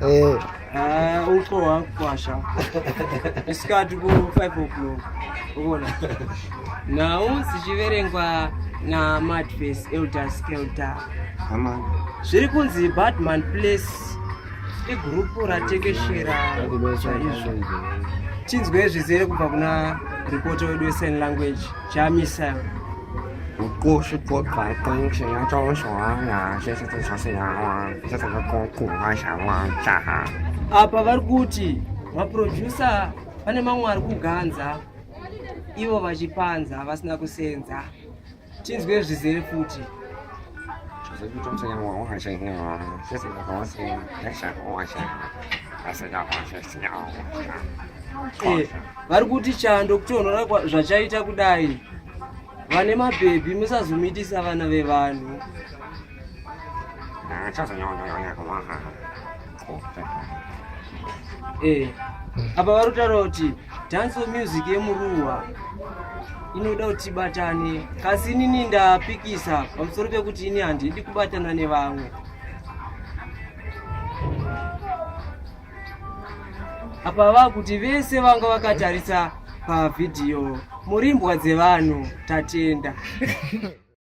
Eh. Ah, uko wakwasha isikati ku 5 o'clock ukona nhau dzichiverengwa namadface elder skelter zviri kunzi badman place igurupu ratekeshera chaizvo tinzwe zvizere kubva kuna ripota wedu wesign language chamisa apa vari kuti maproducer pane mamwe ari kuganza ivo vachipanza vasina kusenza tinzwe zvizere futi eh, vari kuti chando kutonhora zvachaita kudai vane mabhebhi musazomitisa vana vevanhu eh, apa vari kutaura kuti dancehall music yemuruwa inoda kuti tibatane kasi inini ndapikisa pamusoro pekuti ini handidi kubatana nevamwe apa vakuti vese vanga vakatarisa pavhidhiyo murimbwa dzevanhu tatenda.